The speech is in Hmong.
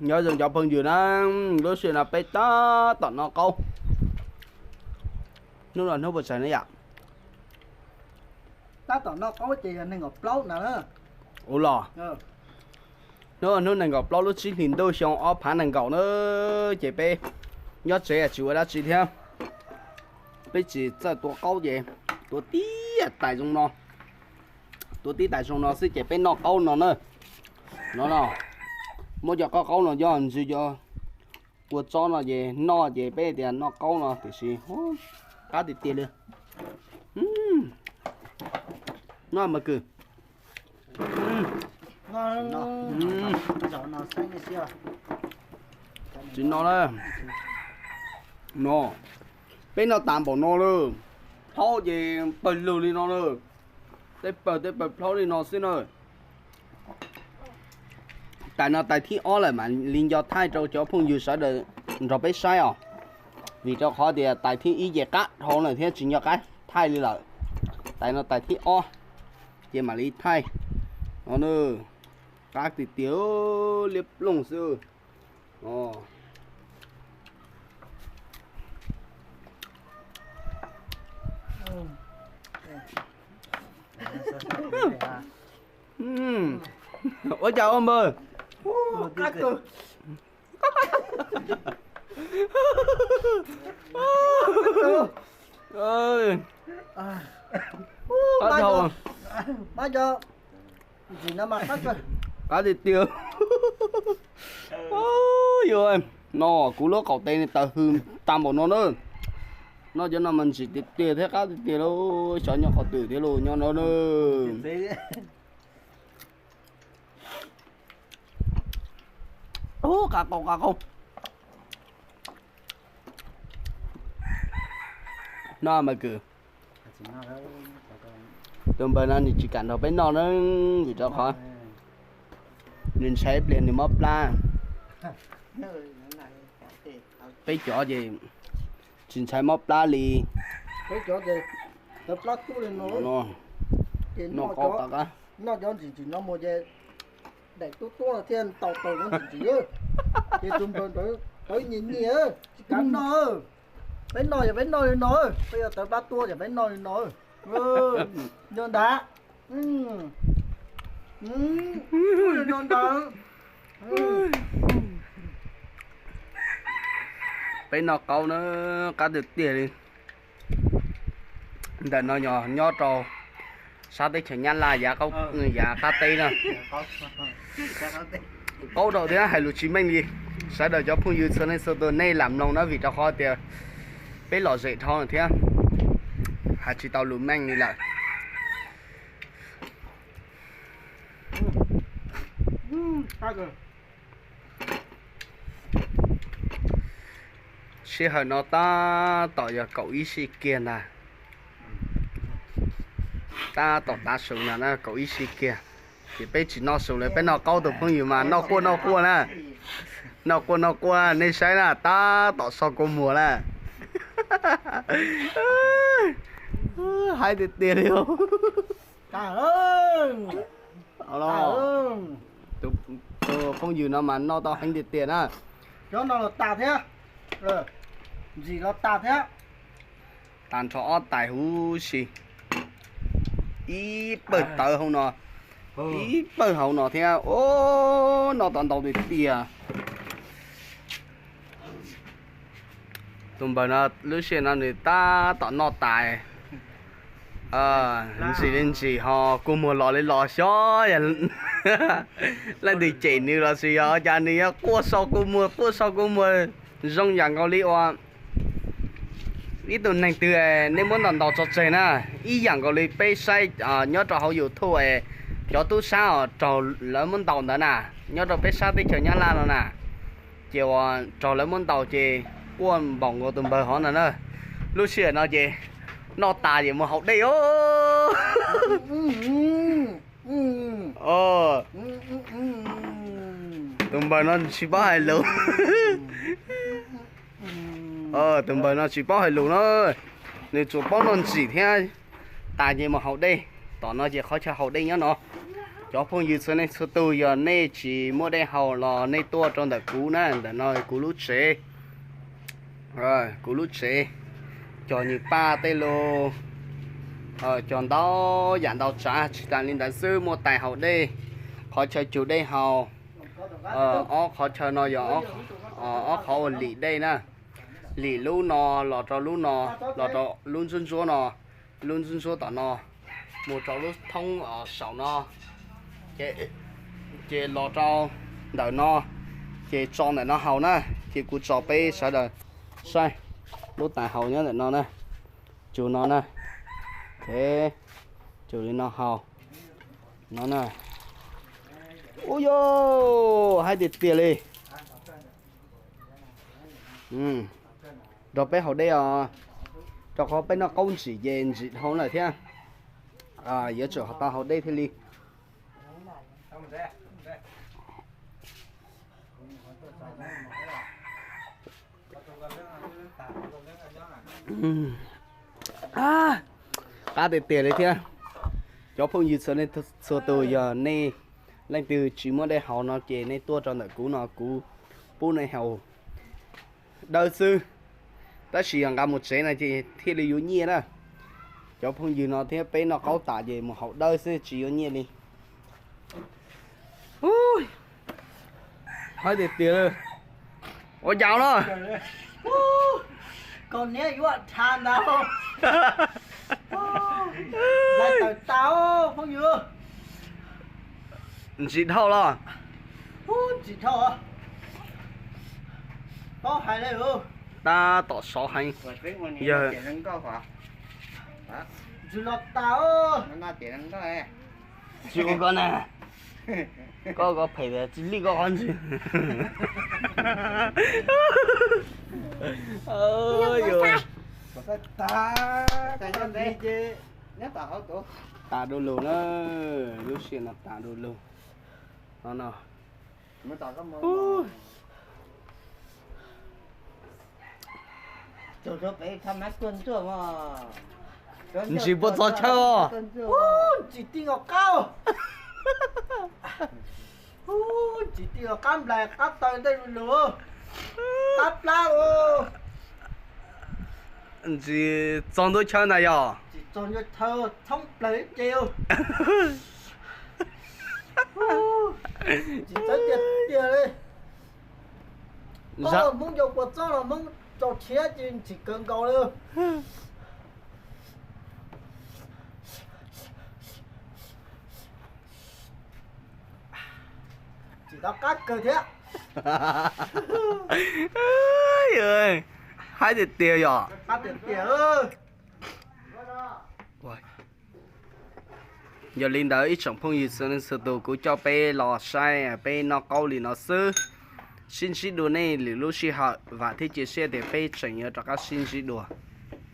Nyob zoo cov phooj ywg na, lub sij hawm no peb tab tom noj qaub. Hnub no hnub puas tsaig ne yom? Tab tom noj qaub ces yog nees nkaum plaub na. Ua los, hnub hnub nees nkaum plaub lub tsib hlis ntuj xyoo ob phav nees nkaum na, ces peb nyob tsev tsis ua dab tsi thiab. Peb tsis txawj tua qaub ces tua tib tais zoo no, tua tib tais zoo no xwb ces peb noj qaub no na. No no, muab cov qaub qaub no coj ntsw cov kua txob no ces noj ces peb tias noj qaub no tiam sis qab tiag tiag li. Noj mas kwv. Tsis no na. No, peb noj tas npaum no lawm. Plhaub ces pawg lug li no na. Tej pawg tej pawg plhaub li no xwb na. Tais no tais thib ob lawm mam li nco thaij rau cov phooj ywg sawv daws nrog peb saib os. Vim rau qhov tias tais thib ib ces qab dhau lawm thiab tsis nco qab thaij li lawm. Tais no tais thib ob ces mam li thaij. No, qab tiag tiag, liab ploog xwb. Ua cas ua npawg? Qab tiag tiag. Yog no kuv lub qaum tes tawg hws tas npaum no na. Noj cov no mas ntsim tiag tiag thiab qab tiag tiag lauj, xyov nyob qhov twg thiab lauj, nyob no na. Qab qau qab qau. No mas kwv, tus npawg no nws tsis kam nrog peb noj na, vim rau qhov nws ntshai ib pliag nws mob plab. Peb cov ces tsis ntshai mob plab li. Peb cov ces tawv plab tuab li no, noj cov ntsim tsim no mus ces daim tuab tuab no thiaj tau tau cov ntsim tsim. Ces tus npawg ntawd tawv nyias nyias tsis kam noj. Peb noj yog peb noj li no, peb yog tawv plab tuab yog peb noj li no. Nyob ntag. Nyob ntag. Peb noj qaub na, qab tiag tiag li. Ntawm no yog nyob rau sab teb chaws Nyab Laj yav qab teb na. Qaub rau thiab hais lus tsis meej li. Sawv daws cov phooj ywg txhua leej txhua tus nej lam mloog na, vim rau qhov tias peb lom zem dhau thiab hais tsis tau lus meej li lawm. Sij hawm no tab tom yog kaum ib sij kiag ntag. Tab tom tav su no na, kaum ib sij kiag. Ces peb tsis noj su lawm, peb noj qaub, tus phooj ywg mas noj quaj noj quaj na. Noj quaj noj quaj, nej saib na, tab tom so kua muag na. Haib tiag tiag li. Tus phooj ywg no mas noj tau heev tiag tiag na. Cov no los tas thiab, ntsim los tas thiab. Tag nrho ob tais huv si, ib pawg tawv hauv no, ib pawg hauv no thiab. Noj tau ntau tiag tiag. Tus npawg no lub sij hawm no nws tab tom noj tais, ntsim li ntsim ho kua muag los li los xyov yog leej twg cem nws los sis yog cas nws yuav quaj so kua muag quaj so kua muag zoo yam nkaus li uas ib tug neeg twg nej muab ntaus ntaus tso tseg na, ib yam nkaus li peb saib nyob rau hauv YouTube cov tub sab os raug lawv muab ntaus ntawd na, nyob rau peb sab teb chaws Nyab Laj no na. Ces uas raug lawv muab ntaus ces quaj npaum nkaus tus npawg hov no na. Lub sij hawm no ces noj tas ces mus haus dej os. Tus npawg no tsis paub hais lus. Tus npawg no tsis paub hais lus na, nws tsuas paub noj ntsim thiab. Tas ces mus haus dej, tom no ces qhov chaw haus dej nyob no. Cov phooj ywg txhua leej txhua tus, yog nej tsis muaj dej haus los nej tuaj rau ntawm kuv na, ntawm no kuv lub tsev, kuv lub tsev, cog nyuag paj tej lus, cog ntau yam ntau tsav. Tsis tas li ntawd xwb, muaj tais haus dej, qhov chaw cug dej haus, ob qhov chaw no yog ob qhov uas lim dej na, lim lub no los rau lub no, los rau lub ntsuab ntsuab no, lub ntsuab ntsuab tom no, mus rau lub thoob saum no, ces los rau ntawm no, ces tso ntawm no haus na. Ces kuv tso peb sawv daws saib, lub tais haus nyob ntawm no na, cug no na, ces cug li no haus no na. Ub yuj, haib tiag tiag li. Nrog peb haus dej os, rau qhov peb noj qaub ntsim ces ntsim dhau lawm thiab, yuav tsum tau haus dej thiaj li. Qab tiag tiag li thiab. Cov phooj ywg txhua leej txhua tus, yog nej leej twg tsis muaj dej haus no ces nej tuaj rau ntawm kuv no, kuv pub nej haus dawb xwb. Tab sis yog nqa mus tsev no ces thiaj li yuav nyiaj na. Cov phooj ywg no thiab peb noj qaub tas ces mus haus dawb xwb tsis yuav nyiaj li. Haib tiag tiag li. Ua cas no? Koj niam yuav tha ntawd. Lawv tawm tas phooj ywg. Ntsim dhau los? Ntsim dhau. Paub hais li. Tab tom sov heev. Yog ntsim los tas. Tsis ua koj na. Koj koj phem tias tsis lij koj qhov ntsis. Tas du lug na, lub sij hawm no tas du lug no no. Ntsis puas txog chaw os? Ntsis ti nkaus qab. Ntsis ti nkaus qab nplaim qab taw tej lus, qab plab. Ntsis txog ntua chaw ntag yog? Tsis txog ntua chaw, thoob plaws ib ce. Tsis txawv tiag tiag li. Koj Hmoob nco kua txob los Hmoob tso tshiab ces ntxim kawg nkaus li. Tsis tau qab kawg thiab. Haib tiag tiag yog. Qab tiag tiag. Yog li ntawd ib tsoom phooj ywg txhua leej txhua tus, kuv coj peb los saib peb noj qaub li no xwb. Sib ntsib dua nej lwm lub sij hawm, vam thiab cia siab tias peb tseem yuav rov qab sib ntsib dua.